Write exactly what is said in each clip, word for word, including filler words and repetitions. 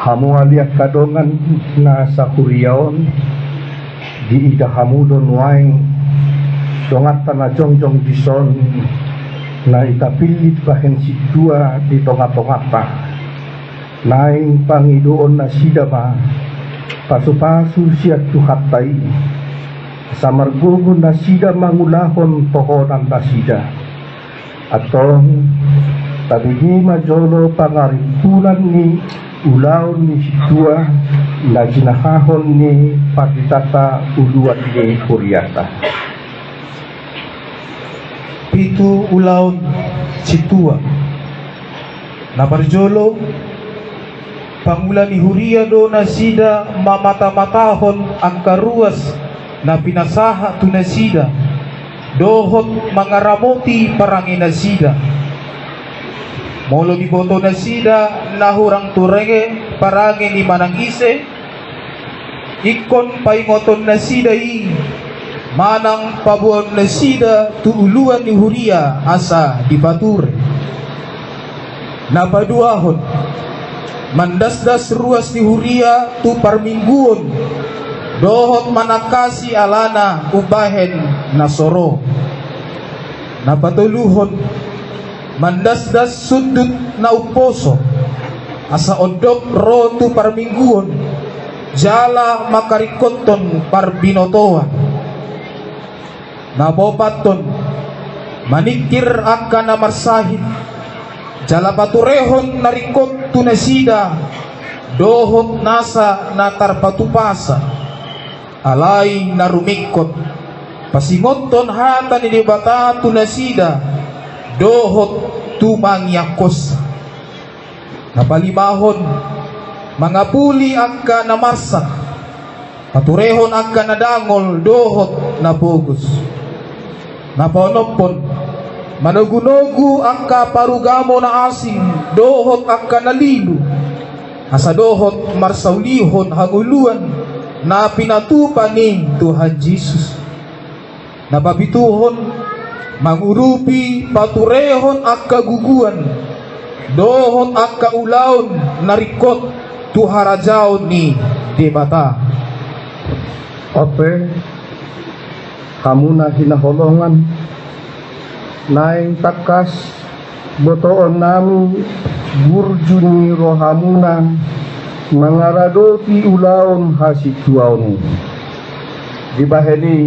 Hamu ale angka dongan na sahuria on, diida hamu do nuaeng donganta na jongjong dison, na tapillit bahen sintua di tongatonganta. Naeng pangidoon nasida ma pasupasu sian Tuhanta i, asa margogo nasida mangulahon tohonan nasida. Antong, tabege ma jolo pangarimpunan ni ulaon ni sintua na jinahahon ni parhitanta uluan ni hurianta. Pitu ulaon sintua. Na parjolo, pangula ni huria do nasida mamatamatahon angka ruas na pinasahat tu nasida, dohot mangaramoti parange nasida. Molo diboto nasida na hurang turinge parange ni manang ise, ingkon paingoton nasida i manang paboaon nasida tu uluan ni huria asa dipature. Na paduahon, mandasdas ruas ni huria tu parmingguon, dohot manangkasi alana umbahen na so ro. Na patoluhon, mandasdas sundut na umposo, asa ondop ro tu parmingguon, jala mangkaringkothon parbinotoan. Na paopathon, maningkir angka na marsahit, jala paturehon na ringkot tu nasida, dohot nasa na tarpatupasa. Alai na rumingkot, pasingothon hata ni Debata tu nasida, dohot tu mangiangkos. Na palimahon, mangapuli angka na marsak, paturehon angka na dangol dohot na pogos. Na paonomhon, manogunogu angka parugamo na asing dohot angka na lilu, asa dohot marsaulihon hangoluan na pinatupa ni Tuhan Jesus. Na papituhon, mangurupi paturehon angka guguan dohot angka ulaon na ringkot tu harajaon ni Debata. Ope, hamu na hinaholongan, naeng tangkas botoonnami burju ni rohamuna mangaradoti ulaon hasintuaon i. Dibahen i,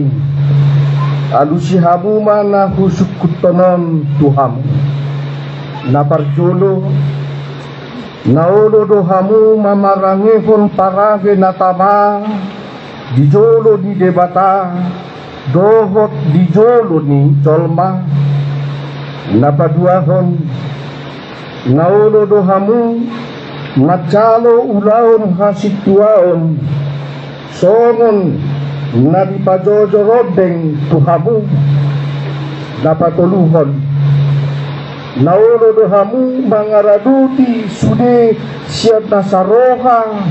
alusi hamu ma na husungkunhon on tu hamu. Na parjolo, na olo do hamu mamarangehon parange na tama di jolo ni Debata dohot di jolo ni jolma. Na paduahon, na olo do hamu manjalo ulaon hasintuaon songon na dipajojo rondeng tu hamu. Na patoluhon, na olo do hamu mangaradoti sude sian nasa roha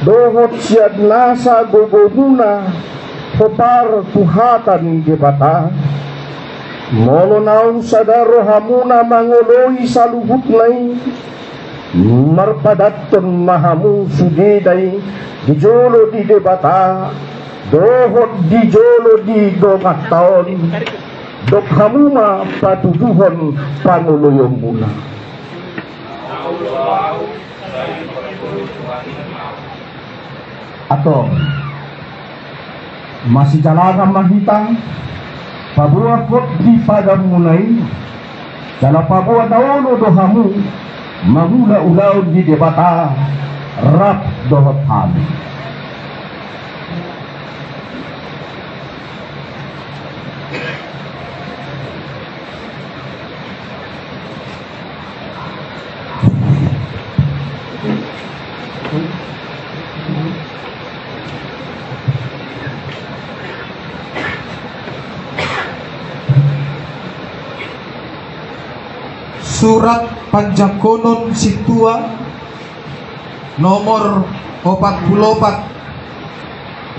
dohot sian nasa gogomuna hombar tu hata ni Debata. Molo naung sada rohamuna mangoloi saluhutna i, marpadathon ma hamu sudena i di jolo ni Debata dohot di jolo ni donganta on. Dok hamu ma patuduhon pangoloionmuna. Antong, masijalangan ma hita, paboa hot di padanmuna i, jala paboa na olo do hamu mangula ulaon ni Debata rap dohot hami. Surat Panjangkonon Sintua nomor opat pulu opat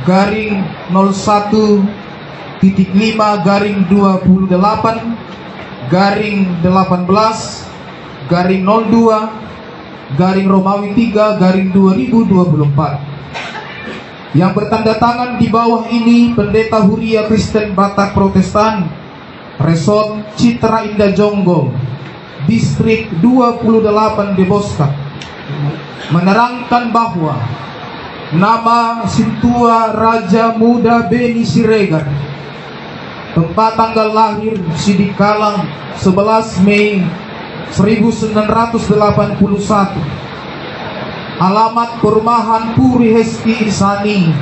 garing nol satu titik lima garing dua puluh delapan garing delapan belas garing nol dua garing Romawi tiga garing dua ribu dua puluh empat. Yang bertanda tangan di bawah ini Pendeta Huria Kristen Batak Protestan Resort Citra Indah Jonggol, Distrik dua puluh delapan Deboska, menerangkan bahwa nama Sintua Raja Muda Beni Siregar, tempat tanggal lahir Sidikalang, sebelas Mei seribu sembilan ratus delapan puluh satu. Alamat perumahan Puri Hesti Insani,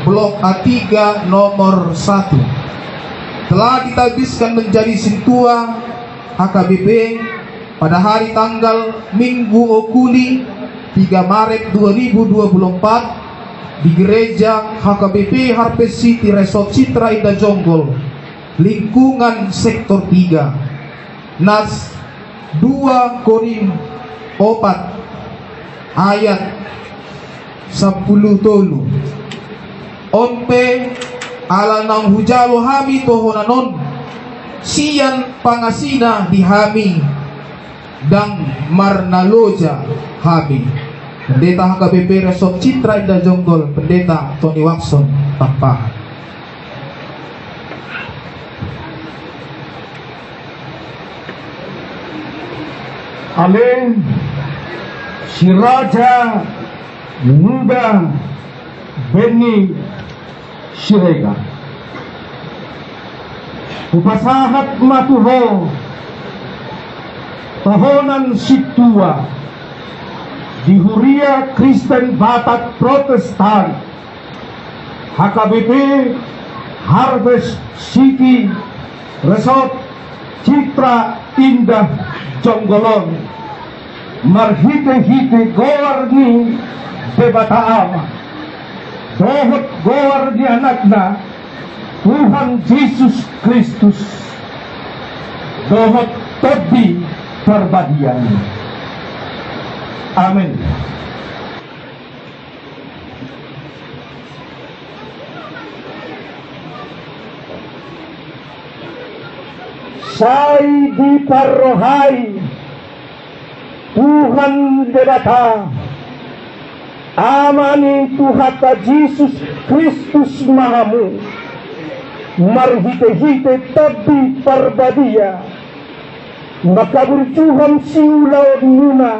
Blok A tiga nomor satu. Telah ditabiskan menjadi sintua H K B P pada hari tanggal Minggu Okuli, tiga Maret dua ribu dua puluh empat, di Gereja H K B P Harvest City Resort Citra Indah Jonggol, lingkungan Sektor tiga. Nas dua Korin opat ayat sampulu tolu. On pe, ala naung hujalo hami tohonan on sian pangasina di hami, ndang marnaloja hami. Pendeta H K B P Resort Citra Indah Jonggol, Pendeta Tony Watson Tampahan. Ale si Raja Muda Beni Siregar, hupasahat ma tu ho tohonan sintua di Huria Kristen Batak Protestan H K B P Harvest City Resort Citra Indah Jonggol on, marhitehite goar ni Debata Ama dohot goar ni Anakna, Tuhan Jesus Kristus, dohot Tondi Parbadia. Amen. Sai diparrohai Tuhan Debata, Ama ni Tuhanta Jesus Kristus ma hamu, marhitehite Tondi Parbadia, mangkaburjuhon siulaonmuna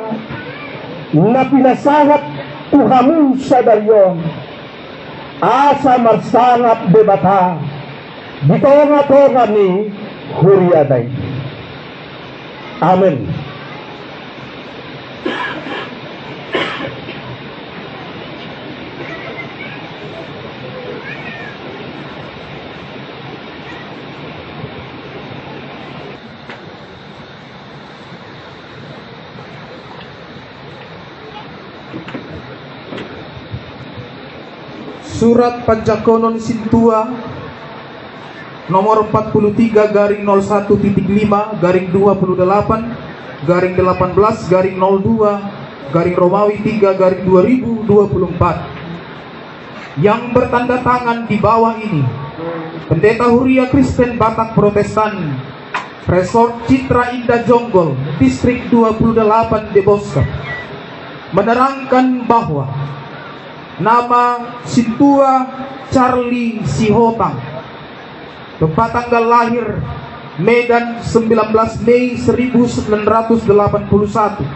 na pinasahat tu hamu sadari on, asa marsangap Debata di tongatonga ni huriana i. Amen. Surat Panjangkonon Sintua nomor empat puluh tiga garing nol satu titik lima garing dua puluh delapan garing delapan belas garing nol dua garing Romawi tiga garing dua ribu dua puluh empat. Yang bertanda tangan di bawah ini, Pendeta Huria Kristen Batak Protestan Resort Citra Indah Jonggol, Distrik dua puluh delapan Deboska, menerangkan bahwa nama Sintua Charlie Sihotang, tempat tanggal lahir Medan, sembilan belas Mei seribu sembilan ratus delapan puluh satu.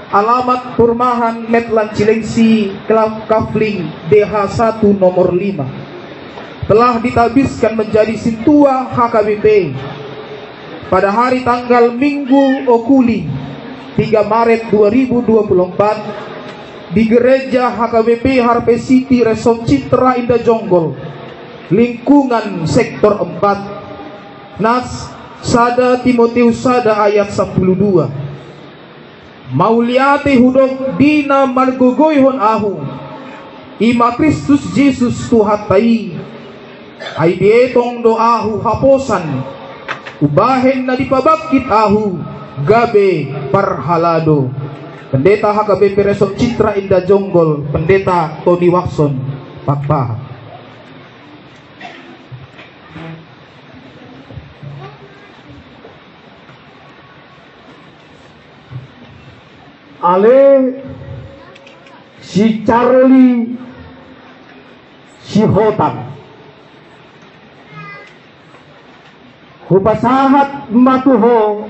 Alamat perumahan Metlan Cilengsi, Kla-, Kafling, D H satu nomor lima. Telah ditabiskan menjadi sintua H K B P pada hari tanggal Minggu Okuli, tiga Maret dua ribu dua puluh empat, di Gereja H K B P Harvest City Resort Citra Indah Jonggol, lingkungan sektor empat. Nats sada Timoteus sada ayat sampulu dua. Mauliate hudok di na margogoihon ahu, i ma Kristus Jesus Tuhanta i. Ai dietong do ahu haposan, umbahen na dipabangkit ahu gabe parhalado. Pendeta H K B P Resort Citra Indah Jonggol, Pendeta Tony Watson Pakpahan. Ale si Charlie Sihotang, hupasahat ma tu ho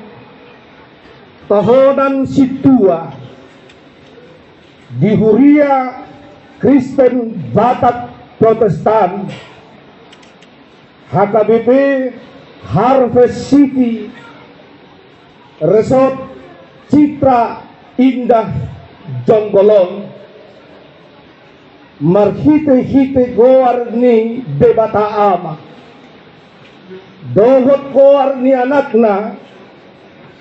tohonan sintua di Huria Kristen Batak Protestan, H K B P Harvest City Resort Citra Indah Jonggol on, marhitehite goar ni Debata Ama dohot goar ni Anakna,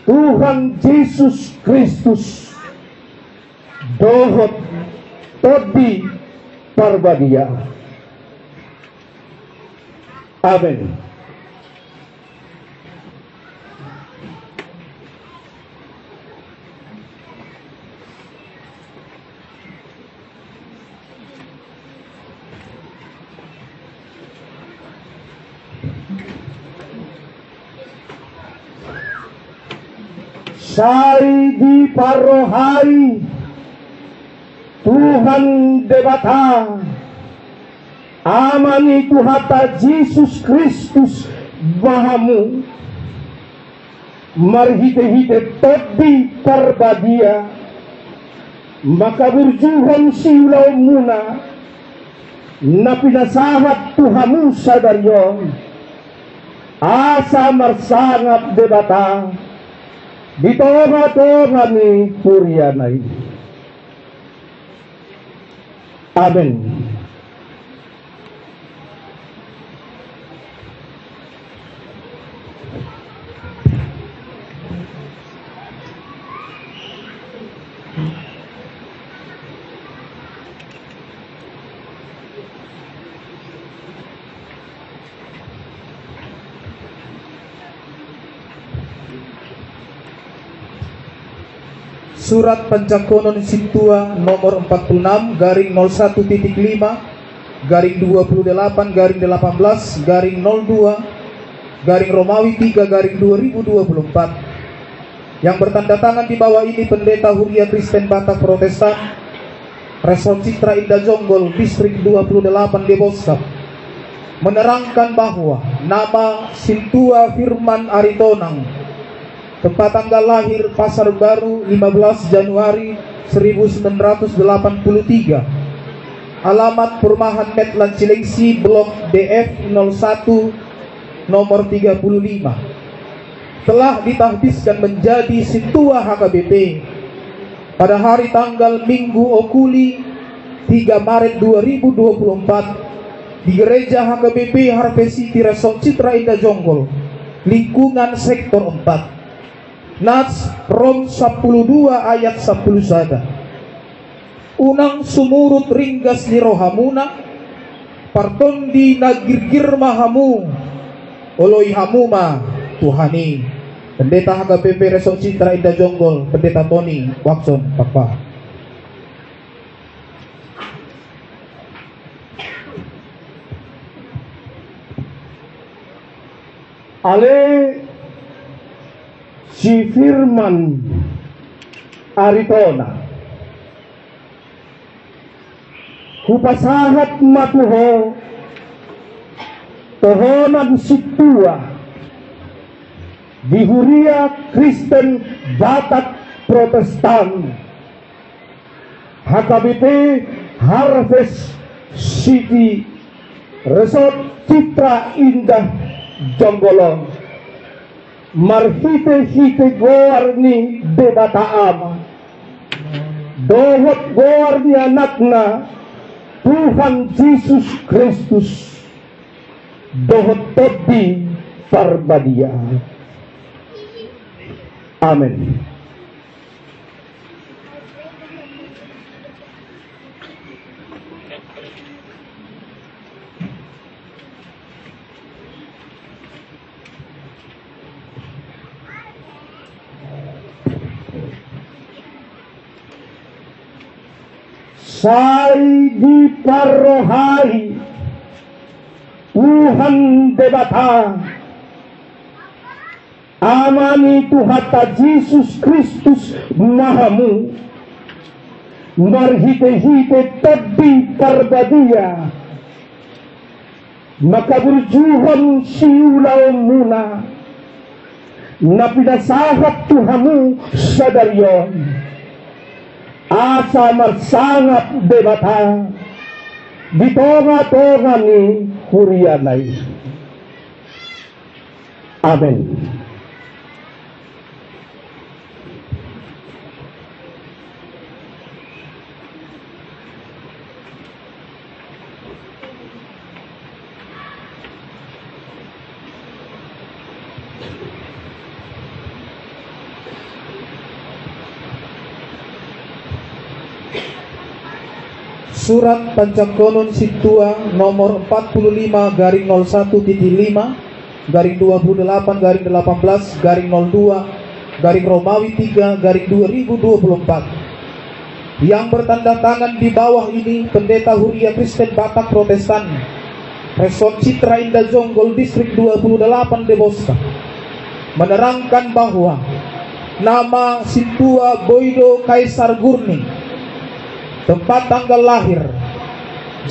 Tuhan Jesus Kristus, dohot Tondi Parbadia. Amen. Sai diparrohai Tuhan Debata, Ama ni Tuhanta Jesus Kristus, ma hamu, marhitehite Tondi Parbadia, mangkaburjuhon siulaonmuna na pinasahat tu hamu sadari on, asa marsangap Debata di tongatonga ni huriana i. Amen. Surat Panjangkonon Sintua nomor empat puluh enam garing nol satu titik lima garing dua puluh delapan garing delapan belas garing nol dua garing Romawi tiga garing dua ribu dua puluh empat. Yang bertanda tangan di bawah ini Pendeta Huria Kristen Batak Protestan, Resort Citra Indah Jonggol, Distrik dua puluh delapan Deboskap, menerangkan bahwa nama Sintua Firman Aritonang, tempat tanggal lahir Pasar Baru, lima belas Januari seribu sembilan ratus delapan puluh tiga, alamat perumahan Metlan Cilengsi, Blok D F nol satu, nomor tiga puluh lima, telah ditahbiskan menjadi Sintua H K B P pada hari tanggal Minggu Okuli, tiga Maret dua ribu dua puluh empat, di Gereja H K B P Harvest City Resort Citra Indah Jonggol, lingkungan sektor empat. Nats Rom sampulu dua ayat sampulu sada. Unang sumurut ringgas ni rohamuna, partondi na girgir ma hamu, oloi hamu ma Tuhan i. Pendeta H K B P Resort Citra Indah Jonggol, Pendeta Tony Watson Pakpahan. Ale si Firman Aritonang, hupasahat ma tu ho tohonan sintua di Huria Kristen Batak Protestan, H K B P Harvest City Resort Citra Indah Jonggol on, marhite-hite goar ni Debata Ama dohot goar ni Anakna, Tuhan Jesus Kristus, dohot Tondi Parbadia. Amen. Sai diparrohai Tuhan Debata, Ama ni Tuhanta Jesus Kristus ma hamu, marhite-hite Tondi Parbadia, mangkaburjuhon siulaonmuna na pinasahat tu hamu sadari on, asa marsangap Debata di tonga-tonga ni huriana i. Amen. Surat Panjangkonon Sintua nomor empat puluh lima garing nol satu titik lima garing dua puluh delapan garing delapan belas garing nol dua garing Romawi tiga garing dua ribu dua puluh empat, yang bertanda tangan di bawah ini Pendeta Huria Kristen Batak Protestan Resort Citra Indah Jonggol, Distrik dua puluh delapan Deboska, menerangkan bahwa nama Sintua Boido Kaisar Gurney, tempat tanggal lahir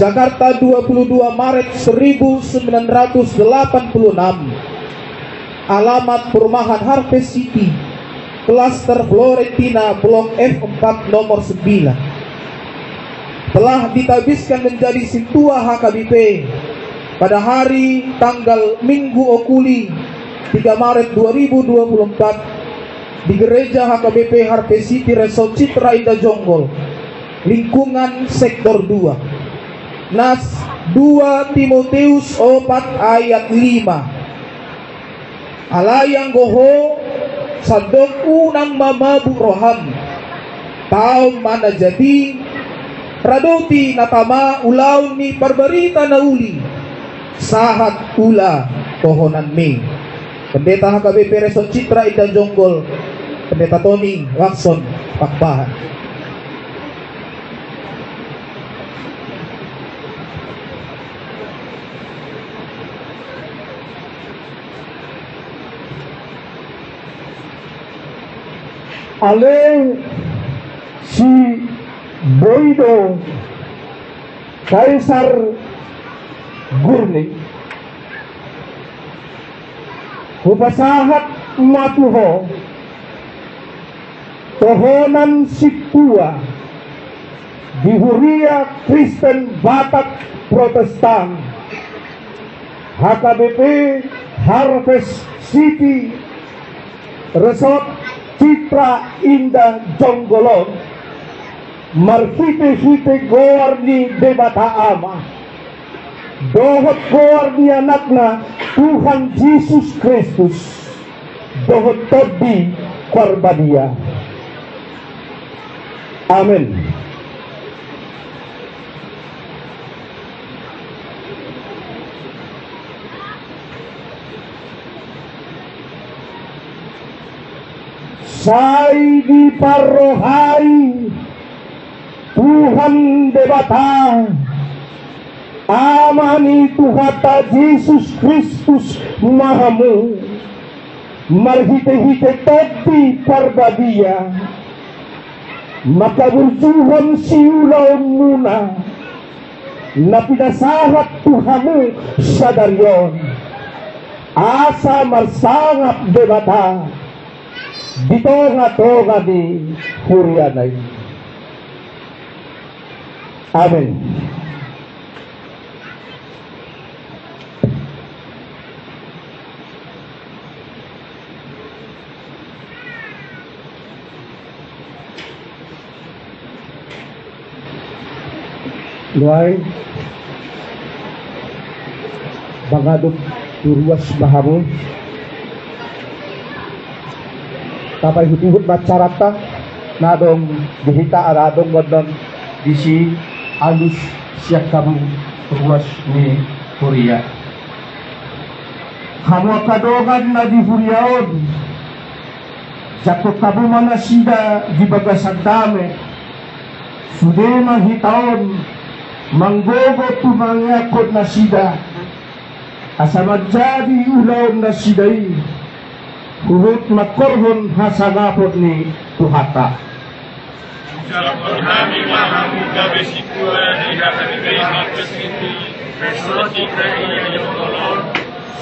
Jakarta, dua puluh dua Maret seribu sembilan ratus delapan puluh enam, alamat perumahan Harvest City, Klaster Florentina, Blok F empat, nomor sembilan, telah ditabiskan menjadi Sintua H K B P pada hari tanggal Minggu Okuli, tiga Maret dua ribu dua puluh empat, di Gereja H K B P Harvest City Resort Citra Indah Jonggol, lingkungan Sektor dua. Nas dua Timoteus opat ayat lima. Alai anggo ho, sandok unang ma mabuk roham. Taon ma na jadi, radoti na tama ulaon ni parbarita na uli, sahat ula tohonanmi. Pendeta H K B P Resort Citra Indah Jonggol, Pendeta Tony Watson Pakpahan. Ale si Boido Kaisar Gurney, hupasahat ma tu ho tohonan sintua di Huria Kristen Batak Protestan H K B P Harvest City Resort Citra Indah Jonggol on, marhite-hite goar ni Debata Ama dohot goar ni Anakna, Tuhan Jesus Kristus, dohot Tondi Parbadia. Amen. Sai diparrohai Tuhan Debata, Ama ni Tuhanta Jesus Kristus ma hamu, marhite-hite Tondi Parbadia, mangkaburjuhon siulaonmuna na pinasahat tu hamu sadari on, asa marsangap Debata di tonga-tonga ni huriana i. Amen. Nuaeng mangadop tu ruas ma hamu. Tapaihut-ihut ma acaranta na adong di hita, ala adong gondon disi alus sian hamu ruas ni huria. Hamu angka dongan na di huria on, jangkon hamu ma nasida di bagasan dame. Sude ma hita on manggogo tu mangeakhon nasida, asa manjadi ulaon nasida i huhut mangkorhon hasangapon ni Tuhanta. Jangkon hami ma hamu gabe sintua di hata ni Kristus,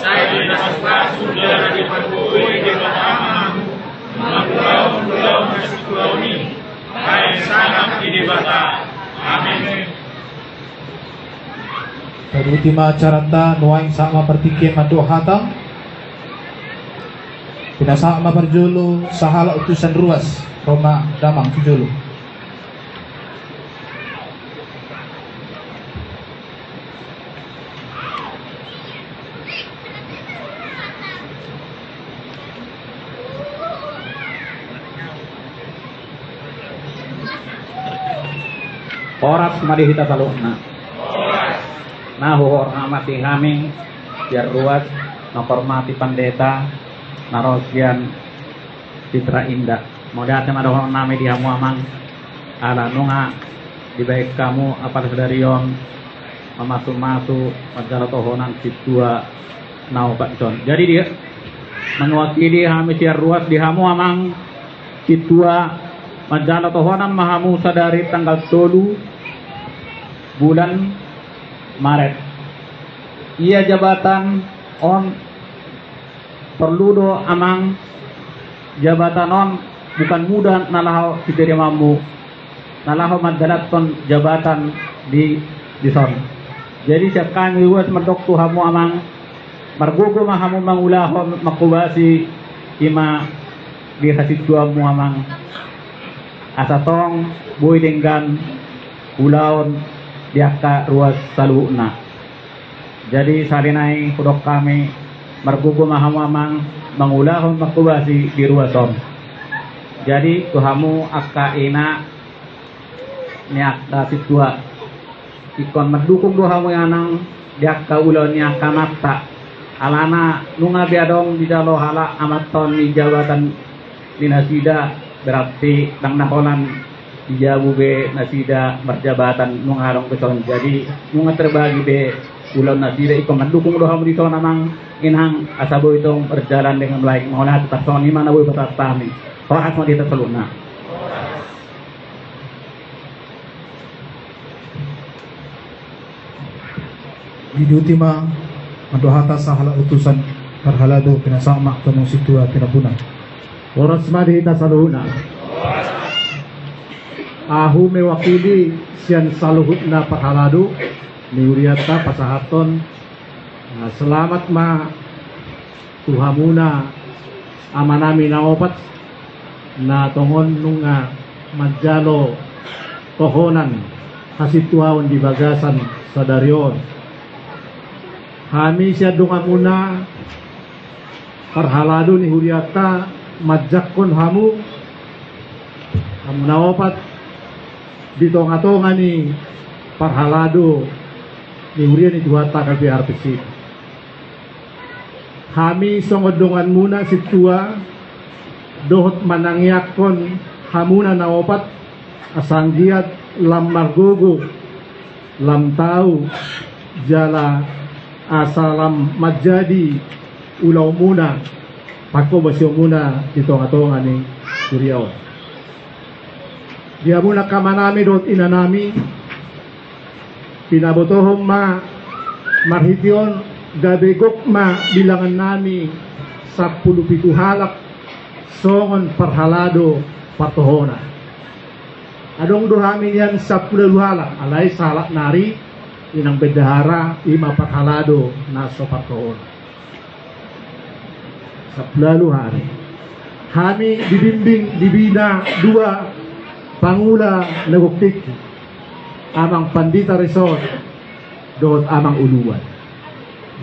sai dipasupasu jala dipanggohi Debata ma hamu mangulahon ulaon na sintua on i, baen sangap di Debata. Amen. Taruti ma acaranta, nuaeng sahat ma partingkian mandok hata. Pinasahat ma parjolo sahalak utusan ruas, ro ma damang tu jolo. Horas ma di hita saluhutna. Na huhormati hami sian ruas, na huhormati pandita na ro sian Citra Indah. Mauliate ma dohonon nami di hamu amang, ala nunga dibaen hamu apala sadari on mamasumasu manjalo tohonan sintua na opat dison. Jadi di, mewakili hami sian ruas di hamu amang sintua, manjalo tohonan ma hamu sadari tanggal tolu bulan Maret. Ia jabatan on, porlu do amang, jabatan on bukan mudah na laho sitirimanmu na laho mandalanhon jabatan di dison. Jadi sian hami ruas mandok tu hamu amang, margogo ma hamu mangulahon, mangkobasi, i ma di hasintuanmu amang, asa tong boi denggan ulaon di angka ruas saluhutna. Jadi sahali nai hudok hami, margogo ma hamu amang mangulahon, mangkobasi di ruas on. Jadi tu hamu angka ina ni angka sintua, ingkon mandukung do hamu inang di angka ulaon ni angka amanta. Alana nunga be adong dijalo halak amanta on ni jabatan ni nasida, berarti ndang na holan di jabu be nasida marjabatan nunga adong be dison. Jadi nunga terbagi be ulaon nasida, ingkon mandukung do hamu dison amang inang, asa boi tong berjalan dengan baik. Mauliate, tarsongon i ma na boi pasahat hami. Horas ma di hita saluhutna. Diuduti ma mandok hata sahalak utusan parhalado, pinasahat ma tu hamu sintua Tinambunan. Horas ma di hita saluhutna. Ahu mewakili sian saluhutna parhalado ni hurianta pasahathon, ah, selamat ma tu hamuna amanami na opat, na tongon nunga manjalo tohonan hasintuaon di bagasan sadari on. Hami sian donganmuna parhalado ni hurianta manjangkon hamu, hamu na opat, di tongatonga ni parhalado ni huria ni Tuhanta K P R P C. Hami songon donganmuna sintua dohot manangiangkon hamuna na opat, asa anggiat lam margogo, lam tau, jala asa lam manjadi ulaonmuna, pangkobasionmuna di tongatonga ni huria on. Di hamuna angka amanami dohot inanami, pinabotohon ma marhite on, gabe gok ma bilangannami sampulu pitu halak songon parhalado partohonan. Adong do hami nian sampulu ualu halak, alai sahalak nari inang bendahara, i ma parhalado na so partohon. Sampulu ualu hami. Hami dibimbing, dibina dua pangula na gok tingki, amang pandita Rison dohot amang uluan.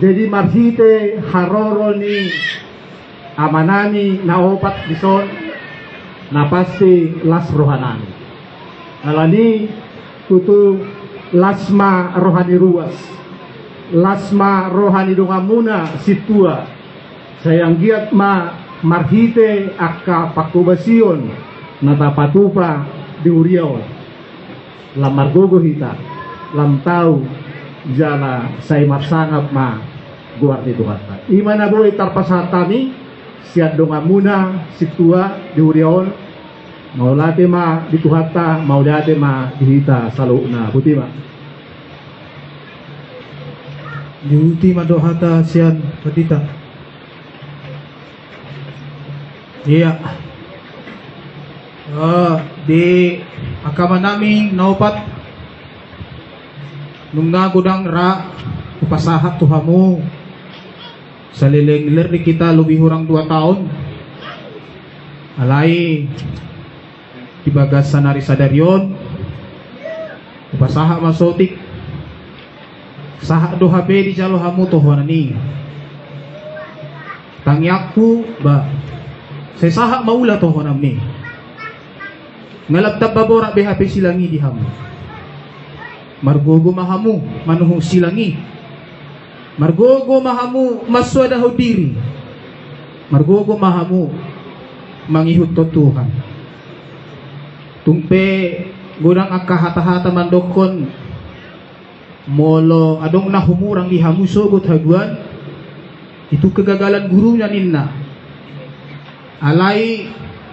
Jadi marhite haroro ni amanami na opat dison, na pasti las rohanami. Alani tutu las ma roha ni ruas, las ma roha ni donganmuna sintua, sai anggiat ma marhite angka pangkobasion na tapatupa di huria on, lam margogo hita, lam tau jala sai marsangap ma goar ni Tuhanta. I ma na boi tarpasahat hami sian donganmuna sintua di huria on. Mauliate ma di Tuhanta, mauliate ma di hita saluhutna. Boti ma. Diuti ma do hata sian pandita. Ia. Eh, di angka amanami na opat, nunga godang ra hupasahat tu hamu saleleng ler di hita lobi hurang dua taon. Alai di bagasan ari sadari on, hupasahat ma sotik. Sahat do hape dijalo hamu tohonan i. Tangiangku, ba, sai sahat ma ula tohonanmi. Nga lam tamba borat be hape silang i di hamu. Margogo ma hamu manuhung silang i. Margogo ma hamu mansoadahon diri. Margogo ma hamu mangihuthon Tuhan. Tung pe godang angka hata-hata mandokkon, molo adong na humurang di hamu sogot haduan, itu kegagalan gurunya ninna. Alai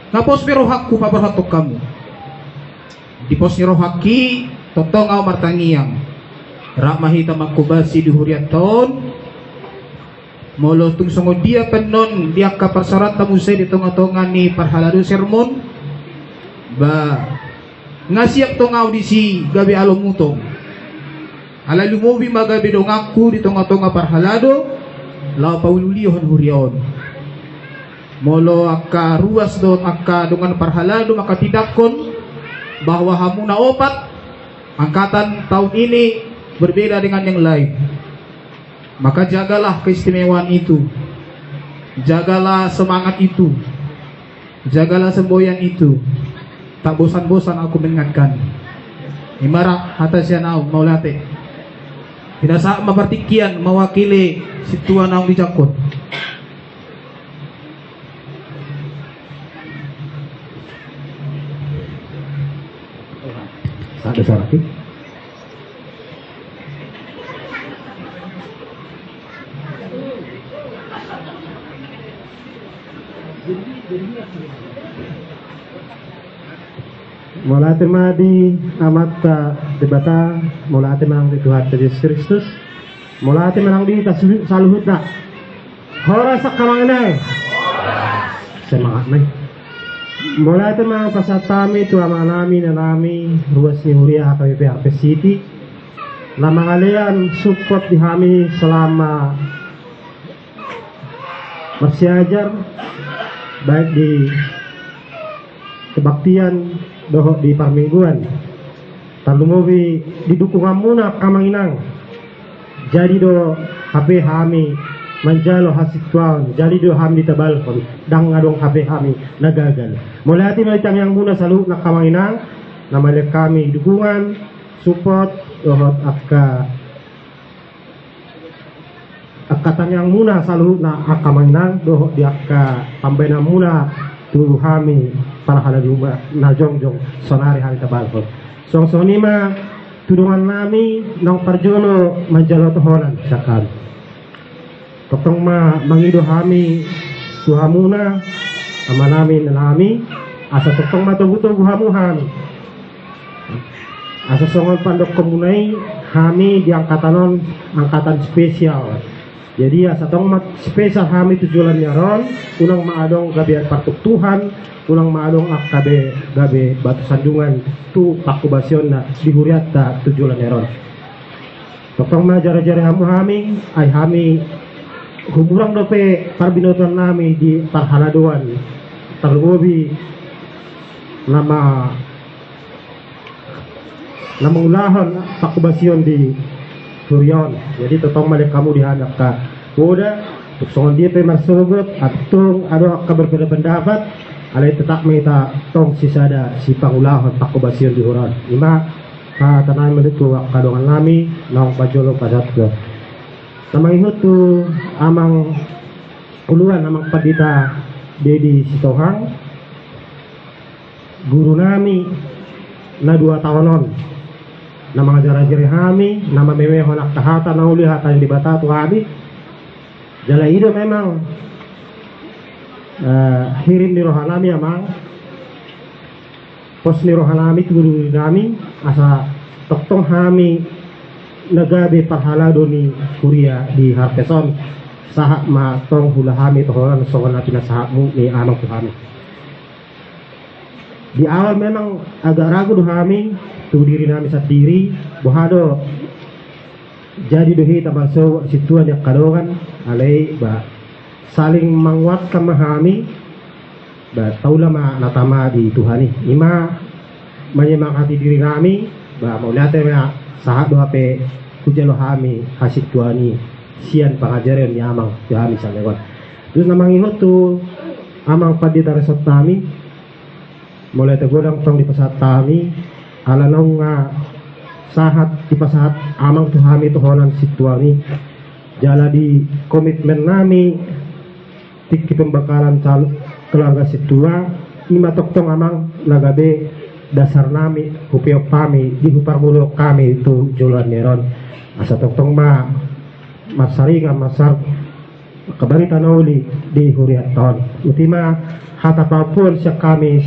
nga pos be rohangku paborhathon hamu. Di pos ni rohangki tongtong ahu martangiang, rap ma hita mangkobasi di hurianta on. Molo tung songon dia pe annon di angka parsaoranta muse di tonga-tonga ni parhalado sermon, ba, nga siap tong ahu disi gabe alomu tong. Alai lumobi ma gabe donganku di tonga-tonga parhalado, laho pauli-ulihon huria on. Molo angka ruas dohot angka dongan parhalado mangkatindangkon bahwa hamu na opat angkatan tahun ini berbeda dengan yang lain, maka jagalah keistimewaan itu, jagalah semangat itu, jagalah semboyan itu. Tak bosan-bosan aku mengingatkan. I ma ra hata sian ahu, mauliate. Pinasahat ma partingkian mewakili sintua naung dijangkon. Sada saraki. Mauliate ma di Amanta Debata, mauliate ma nang di Tuhanta Jesus Kristus, mauliate ma nang di hita saluhutna. Horas angka amang inang. Semangat ma i. Mauliate ma pasahat hami tu amanami, inanami, ruas ni huria H K B P R P City, na mangalean support di hami selama marsiajar, baik di kebaktian dohot di parmingguan. Tarlumobi di dukunganmuna angka amang inang. Jadi do hape hami manjalo hasintuaon, jadi do hami ditabalhon, ndang adong hape hami na gagal. Mauliate ma di tangiangmuna saluhutna angka amang inang, na mangalean hami dukungan, support, dohot angka angka tangiangmuna saluhutna angka amang inang, dohot di angka pambahenanmuna tu hami parhalado na jongjong sonari hami tabalhon. Songon i ma tu dongannami naung parjolo manjalo tohonan sian hami. Tongtong ma mangido hami tu hamuna, amanami, inanami, asa tongtong ma togu-togu hamu hami. Asa songon pandokkonmuna i, hami di angkatan on angkatan spesial. Jadi asa tong ma spesial hami tu joloan ni ari on, unang ma adong gabe partuktuhan, unang ma adong angka be gabe batu sandungan tu pangkobasionna di hurianta tu joloan ni ari on. Tongtong ma jare-jare hamu hami, ai hami humurang dope parbinotoan nami di parhaladoan, tarlumobi nama na mangulahon pangkobasion di huria on. Jadi tongtong ma lehon hamu di hami angka poda, tung songon dia pe marsogot, tung adong angka berbeda pendapat, alai tetap ma hita tong sisada sipangulahon pangkobasion di huria on. I ma hata nami tu angka dongan nami naung parjolo pasahat. Na mangihut tu amang uluan, amang pandita Dedi Sitohang, guru nami na dua taon on, na mangajar-ajari hami, na mamemehon angka hata na uli, hata ni Debata tu hami. Jala i do memang, eh, hirim ni roha nami amang, pos ni roha nami tu diri nami, asa tongtong hami na gabe parhalado ni huria di Harvest on, sahat ma tong hula hami tohonan songon na pinasahatmu ni amang tu hami. Di awal memang agak ragu do hami tu diri nami sandiri, boha do jadi do hita marsogot sintua ni angka dongan, alai ba saling manguatkan ma hami, ba taula ma na tama di Tuhan i. I ma manyemangati diri nami, ba mauliate ma, sahat do hape hujalo hami hasintuan i sian pangajarion ni amang tu hami salelengon. Terus na mangihut tu amang pandita resort nami, mauliate godang tong dipasahat hami, ala naung nga sahat dipasahat amang tu hami tohonan sintua i. Jala di komitmen nami tingki pembekalan cal-, keluarga sintua, i ma tongtong amang na gabe dasar nami, hupeop hami di huparmulahon hami tu joloan ni ari on. Asa tongtong ma marsaringan, marsar angka barita na uli di hurianta on. Uti ma hata pampuon sian hami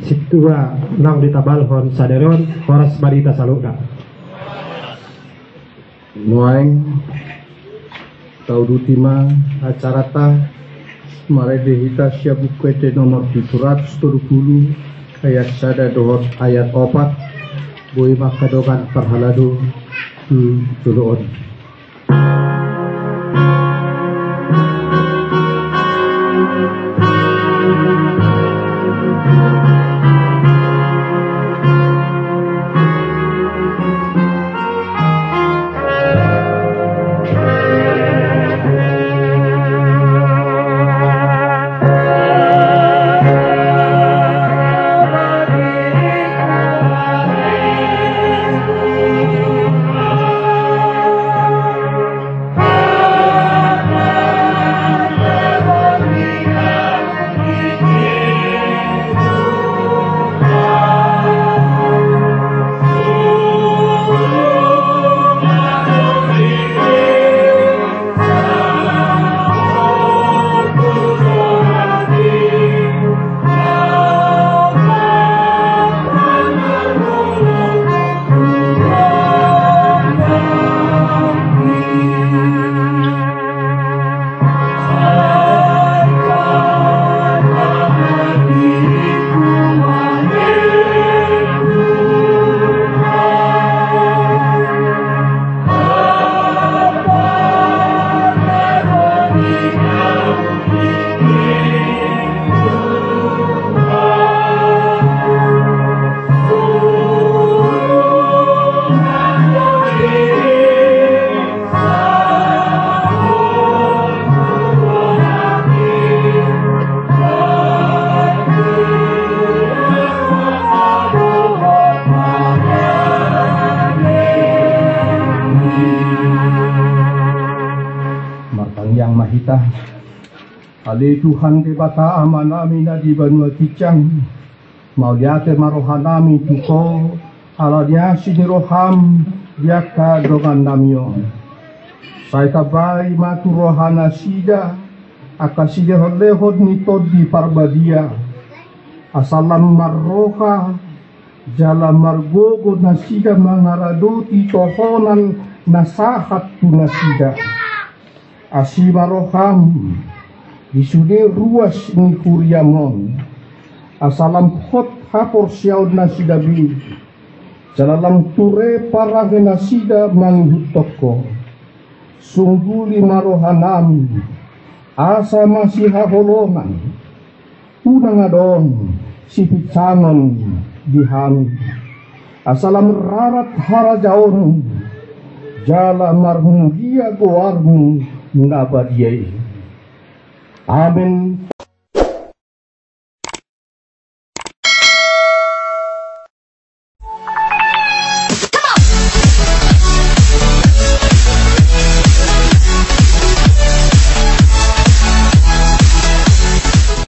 sintua naung ditabalhon sadari on. Horas ma di hita saluhutna. Nuaeng tauduti ma acaranta, marende hita sian Buku Ende nomor pitu ratus tolu pulu, ayat sada dohot ayat opat. Boi ma angka dongan parhalado tu jolo on. Martangiang ma hita. Ale Tuhan Debata Amanami na di banua ginjang, mauliate ma rohanami tu Ho, ala ni asi ni roham di angka dongannami on. Sai tambai ma tu rohanasida angka silehonlehon ni Tondi Parbadia, asa lam marroha jala margogo nasida mangaradoti tohonan na sahat tu nasida. Asi ma roham di sude ruas ni huriam on, asa lam hot haporseaon nasida be, jala lam ture parange nasida mangihuthon Ho. Sungguli ma rohanami, asa masihaholongan, unang adong sipinsangon di hami, asa lam rarat harajaonmu, jala marmulia goarmu na badia i. Amen.